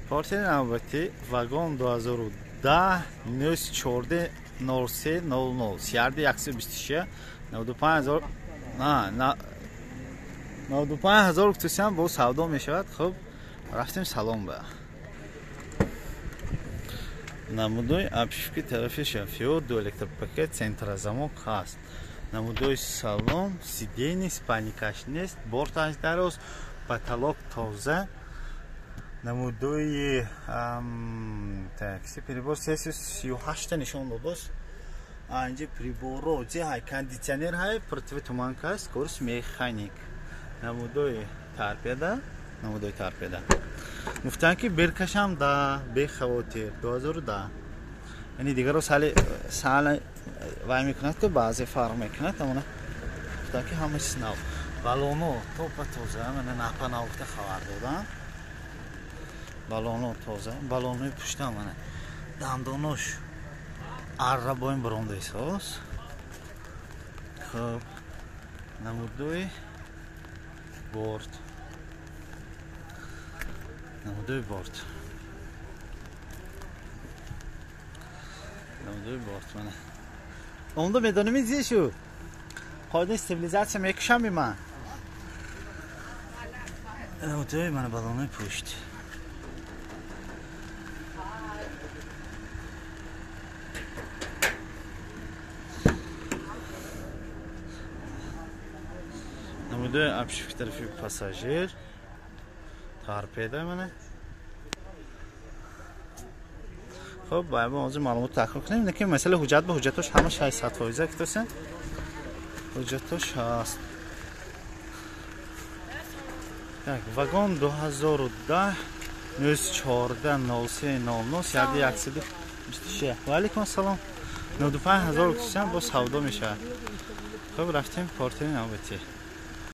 Портери навбатӣ вагон 2010 914 03 00 CRD 126 95000 95000 гуфтусиам бо савдо мешавад. Хуб, рафтем салон ба. Намудои обшивки тарафи шофёр, ду электропакет, центрозамок ҳаст. Намудои салон, сидени, спаникаш нест, борташ дароз, потолок тоза. Намудои такси прибор 338 нишон додост. Анҷи приборо зи ҳай кондитсионер ҳай, противотуманка аст, курс механик. Намудои торпеда, намудои торпеда. Гуфтанд ки беркашам да бехавотир 2010. Яъне дигаро сали сал вай мекунад ки баъзе фарқ мекунад, аммо гуфтанд ки ҳама чиз нав. Балоно топа тоза, мана напа нав гуфта хабар доданд. Балоно тоза, балонои пушта мана дандонош арра боин буронда исос. Хуб, намудои борт. Намудои борт. Намудои борт мана. Онда медонем зишу. Қоидаи стабилизатсия мекушам ман. Намудои мана балонои пушт. Намудои обшивки тарафи пассажир, торпеда мана. Хуб, бояд мо ҳозир маълумот таҳқиқ кунем, лекин масъала ҳуҷҷат ба ҳуҷҷатош ҳама 600% гуфтасен. Ҳуҷҷатош ҳаст. Так, вагон 2010 914 03 00 126. Ва алайкум ассалом. 95000 гуфтасен, бо савдо мешавад. Хуб, рафтем портери навбатӣ.